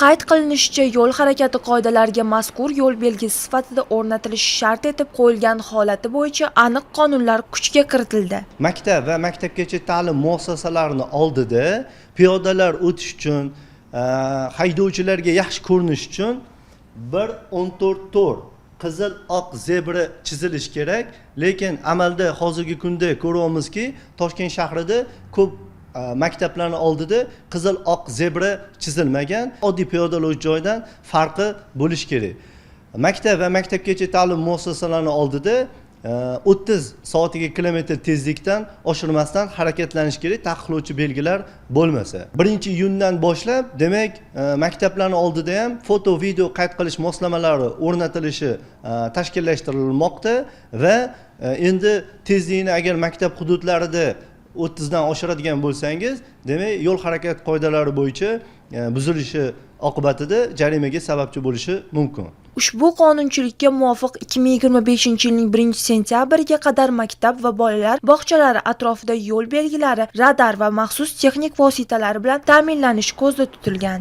Qayd qilinishicha, yo'l harakati qoidalariga mazkur yo'l belgisi sifatida o'rnatilishi shart etib qo'yilgan holati bo'yicha aniq qonunlar kuchga kiritildi. Maktab va maktabgacha ta'lim muassasalarini oldida piyodalar o'tish uchun, haydovchilarga yaxshi ko'rinish uchun 1.14.4 qizil oq zebra chizilishi kerak. Lekin amalda hozirgi kunda ko'ryapmizki, Toshkent shahrida ko'p maktablarni oldida qizil oq zebra chizilmagan. Oddiy piyodalar joydan farqi bo'lishi kerak. Maktab va maktabgacha ta'lim muassasalarini oldida 30 soatiga kilometr tezlikdan oshirmasdan harakatlanish kerak, taqiqlovchi belgilar bo'lmasa. 1-iyundan boshlab, demak, maktablarni oldida ham foto video qayd qilish moslamalari o'rnatilishi tashkillashtirilmoqda va endi tezlikni agar maktab hududlarida 30 dan oshiradigan bo'lsangiz, demak, yo'l harakat qoidalari bo'yicha buzilishi oqibatida jarimaga sababchi bo'lishi mumkin. Ushbu qonunchilikka muvofiq 2025-yilning 1-sentyabriga qadar maktab va bolalar bog'chalari atrofida yo'l belgilari, radar va maxsus texnik vositalari bilan ta'minlanish ko'zda tutilgan.